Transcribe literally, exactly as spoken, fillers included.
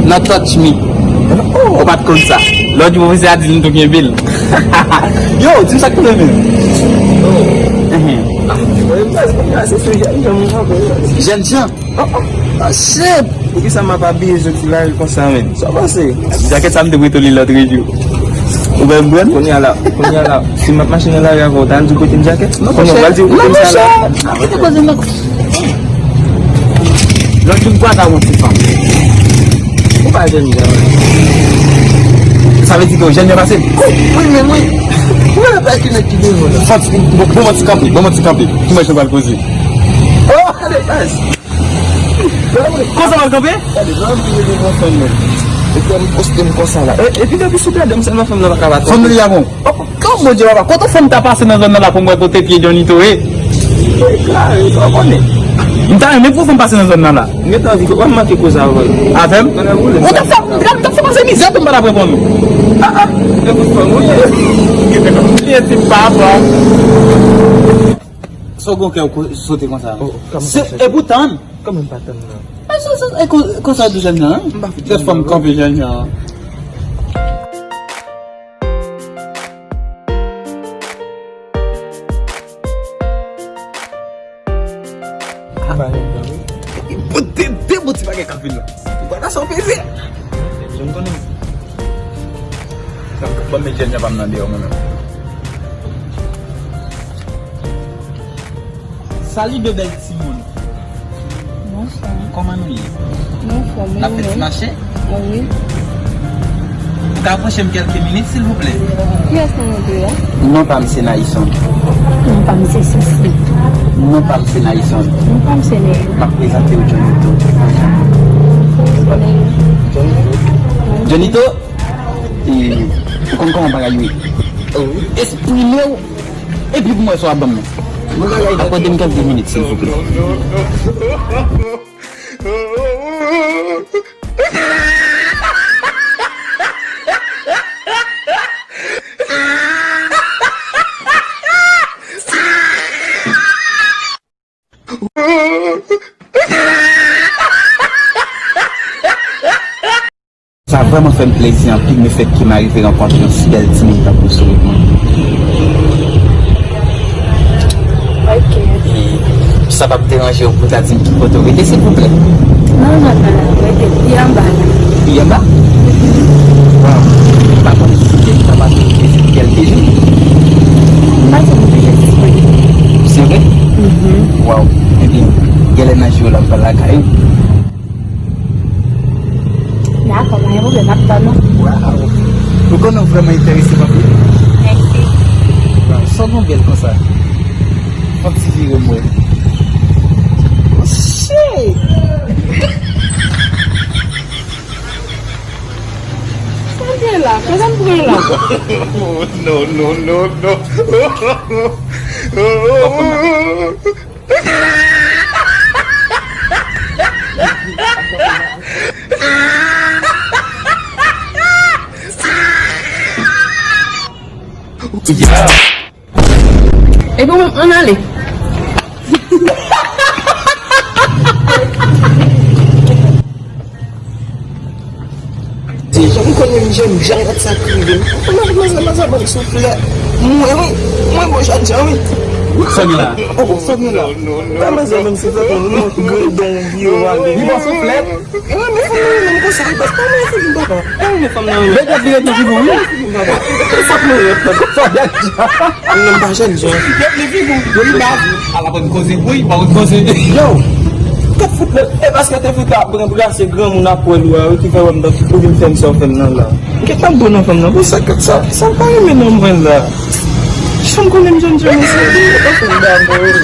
Now touch me. Oh. Ou pa t konn sa. Lòt jou pwofesè a di l m tou kenbe l. Yo, di m sa k tou renmen. Oh. Ehe. Ah, mwen, mwen, mwen, se sou jèn jan mwen kanpe. Jèn jan? Oh, oh. Ah, shit! Poukisa m ap abiye soti lari konsa, menm? Sa pase? Jakèt sa m te prete w li lòt jou. Ou pa konprann? Kounye a la, kounye a la, si m ap mache nan lari avè w, ta al di w prete m jakèt? Non, monchè. Kounye a w pral di w prete m sa la? Non, monchè. Arete koze nan. Lòt jou m kwaze ak yon ti fanm. Ou pa jèn jan. Sa vle di ke w jèn jan pase m? Wi, men mwen. Mwen pa ki nèg ki devan la. Fò ti, bon, bon, bon, ti kanpe, bon, bon, ti kanpe. Ki mwen pral koze? Oh, ale baz. Konsa w al kanpe? Gade, lè m vire devan fanm nan. Epi m poste m konsa la. E, epi depi sou pye a, m sèlman fanm nan pa ka bat. Fanm li a bon. Oh, oh, Bondye papa, kote fanm ta pase nan zòn nan la pou m wè kote pye Johnny to ye? E klare, sa w konnen. M ta renmen pou fanm pase nan zòn nan la. M gentan anvi, w ap manke koze avè l. Avè m? Ou t ap fè, ou t ap fè pase mizè pou m pa t ap reponn ou. Ah, ah, e kout fanm ou ye. Li di m pa fò. Sa w gen kè w ko-, sote konsa? Oh, kòman se, e pou tann. Kòman m pa tann nan? E sa, sa, e ko-, konsa tou jèn jan, an? M pa fout. Se fanm kanpe jèn jan. Ah. Bon, de, de bon ti bagay k ap vin la. Ou pa ka sa w peze. Jèn konnen. Sa m ban m met jèn jan pa m nan deyò mwen menm. Salut de bèl timoun. Bonswa. Kòman nou ye? Nou anfòm, e ou menm? N ap fè ti mache? Wi. Ou ka apwoche m kèlke minit, silvouplè? Kiyès nan nou de a? Non pa m se Nayson. Non pa m se Sisi. Non pa m se Nayson. Non pa m se Neri. M ap prezante w Johnito. Johnito? E, ou konn kòman bagay yo ye? Eksprime w, epi pou m wè sa w ap ban m nan. Akòde m kèlke minit, silvouplè. Sa vrèman fè m plezi anpil, le fèt ke m arive rankontre yon si bèl timoun tankou w sou wout mwen. Ok. E sa p ap deranje w pou w ta di m ki kote w rete, silvouplè? Non, non, non, non, rete pi anba la. Pi anba? Mhm. Waw. M pa konnen si se anba se kèlke jou. M pa janm toujou disponib. Se vre? Mhm. Waw. Ebyen, genlè nan jou yo la m pral lakay ou. Dakò, pa gen pwoblèm, m ap tann ou. Waw! Ou konnen w vrèman enterese m anpil. Mèsi. Waw, sa w gen bèl konsa. Fè yon ti vire m wè. Oh, shit! Sa l gen la? Sa l pran la? No, no, no, no. Epi w menm, ann ale. Deja, m konnen m jèn jan, gad sa k rive m. Mwen avèk manzè, manzè ban m souflèt. Mwen, wi. Mwen bon jèn jan, wi. Sa gen la? Oh, sa gen la? Pa manzè menm si fè pou nou, non, grandon, vye, w ale. Li ban souflèt? Mwen, men fanm nan renmen m konsa, wi, paske mwen figi m papa. Mwen renmen fanm nan renmen. Bèl tèt li ret nan figi w, wi. Sa k mwen renmen. Sa bèl jan. Mwen menm pa jèn jan. Tèt li figi w, wi, baz. Ala bon koze, wi, bon koze. Yo! Tèt fout la, e paske te fout ap ranbrase granmoun ap wè lwa wi ki fè wè m tankou pou vin fè m sa w fè m nan la. Kèt m ap bon nan fanm nan, pou sa, kèt sa, sa m pa renmen nan mwen la. Jan m konnen m jèn jan mesye, vin mete fanm nan mwen.